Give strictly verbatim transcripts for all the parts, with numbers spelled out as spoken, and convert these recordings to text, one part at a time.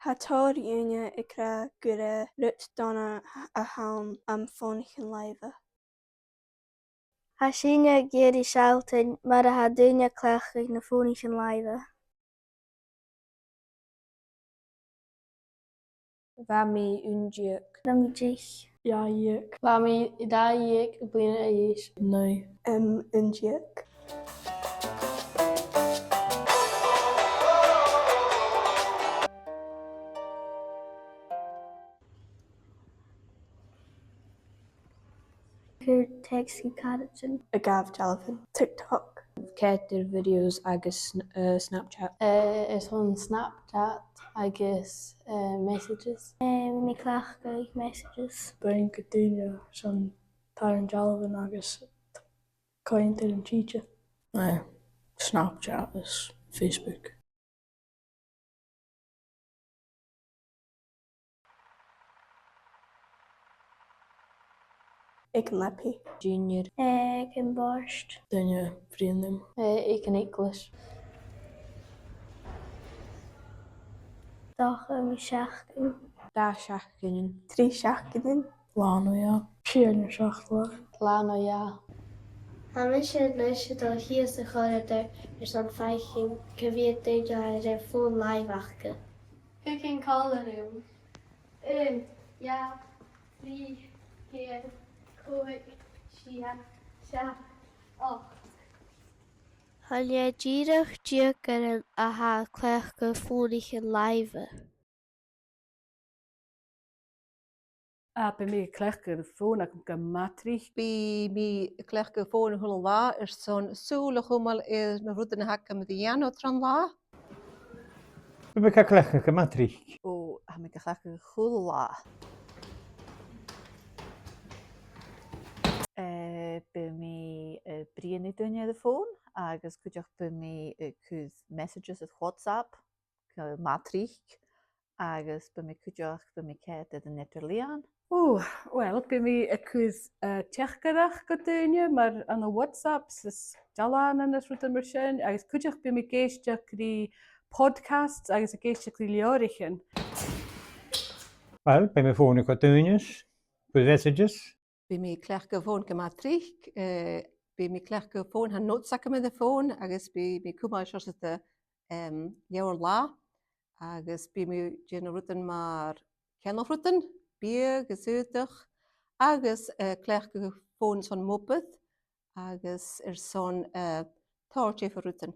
Tha tòrr dhaoine ag ràdh gur e rud dona a th' ann am fònaichean-làimhe. Tha sinne ag iarraidh sealltainn mar a tha daoine a' cleachdadh na fònaichean-làimhe. Bha mi aon deug. Bha mi deich. Dà dheug. Bha mi dà dheug bliadhna a dh'aois. Naoi. Um, aon deug. Cur teacs gu caraidean. A' gabhail dealbhan. TikTok. Coimhead air videos agus sn-, eh, Snapchat. Eh, airson Snapchat agus, eh, messages. Eh, bha mi a' cleachdadh messages. Bruidhinn ri daoine airson tarraing dealbhan agus coimhead air an t-sìde. Eh, Snapchat is Facebook. Aig an leabaidh. Junior. Eh, aig a' phort. Duine a' bruidhinn rium. Eh, aig an eaglais. Dà, eh, seachdain. Dà sheachdain. Trì seachdainean. Là no dhà. Sia no seachd latha. Là no dhà. Tha mise a-nis a' dol sìos a' chorridor airson faicinn cia mheud duine a tha air a' fòn-làimhe aca. Thugainn còmhla rium. Aon, dhà, trì, ceithir, còig, sia, seachd, ochd. Chan e dìreach deugaire a tha a' cleachdadh fònaichean-làimhe. Ah, bidh mi a' cleachdadh am fòn agam gu math tric. Bidh mi a' cleachdadh am fòn a h-uile latha airson sùil a chumail air na rudan a th' agam ri dhèanamh tron latha. Bidh mi ga cleachdadh gu math tric. Ò, tha mi ga cleachdadh a h-uile latha. Eh, bidh mi, eh, a' bruidhinn ri daoine air a' fòn, agus cuideachd bidh mi a' cur messages air WhatsApp gu math tric, agus bidh mi cuideachd, bidh mi a' coimhead air an eadar-lìon. Ò, uill, bidh mi a' cur, eh, teachdaireachd gu daoine mar ann an WhatsApps is dealbhan is rudan mar sin, agus cuideachd bidh mi ag èisteachd ri podcasts agus ag èisteachd ri leabhraichean. Uill, bidh mi a' fònaigeadh gu daoine, gu messages. Bidh mi a' cleachdadh am fòn gu math tric, eh, bidh mi a' cleachdadh am fòn, tha notes agam air a' fòn, agus bidh mi a' cumail seòrsa de, em, leabhar-latha, agus bidh mi a' dèanamh rudan mar ceannach rudan, biadh is aodach, agus, eh, cleachdadh am fòn airson m' obair, agus airson, eh, tòrr diofar rudan.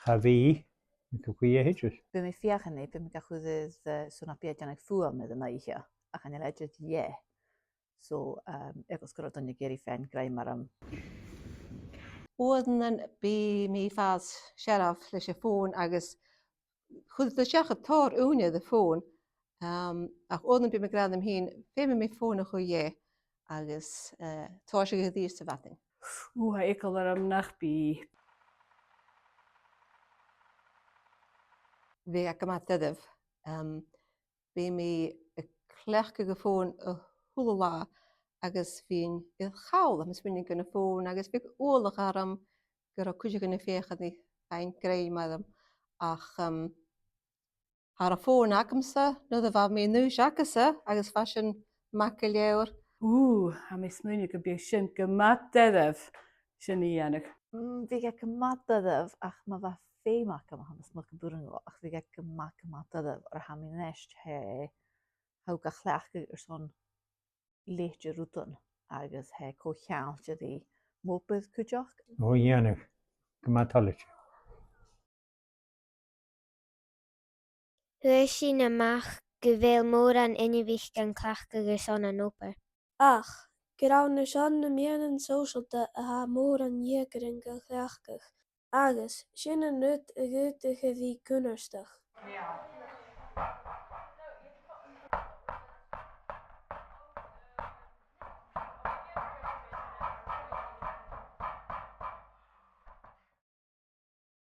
Cha bhi, mi gu bhith a' tuigsinn. Bidh mi a' feuchainn e, bidh mi ga chur air, eh, so nach bi e a' dèanamh fuaim air an oidhche, ach chan eil e idir dheth. So, um, eagal 's gun robh duine ag iarraidh faighinn grèim orm. Uaireannan bidh mi a' fàs searbh leis a' fòn agus chuireas tu seachad tòrr ùine air a' fòn, um, ach uaireannan bidh mi ag ràdh rium fhìn, feumaidh mi am fòn a chur dheth agus, eh, tòiseachadh a-rithist sa mhadainn. Ù, tha eagal orm nach bi. Bhiodh e gu math doirbh. Um, bidh mi a' cleachdadh am fòn a h-uile latha agus bhithinn air chall, tha mi a' smaoineachadh, gun a' fòn agus bhiodh uallach orm gun robh cuideigin a' feuchainn ri faighinn grèim orm. Ach, um, tha am fòn agamsa, nuair a bha mi an aois agad-sa, agus bha sin math gu leòr. Ù, tha mi a' smaoineachadh gum biodh sin gu math doirbh sin a dhèanamh. Mm, bhiodh e gu math doirbh, ach ma bha feum agam, tha mi a' smaoineachadh gum b' urrainn dhomh, ach bhiodh e gu math, gu math doirbh, oir tha mi a-nis, tha, tha thu ga chleachdadh airson leithid de rudan agus tha e co-cheangailte ri m' obair cuideachd. Ò, dhèanadh. Gu math toilichte. Fhuair sinn a-mach gu bheil mòran inbhich gan cleachdadh airson an obair. Ach gur ann airson na meadhanan sòisealta a tha mòran deugaire ga chleachdadh, agus sin an rud a dh'fhaodadh a bhith cunnartach.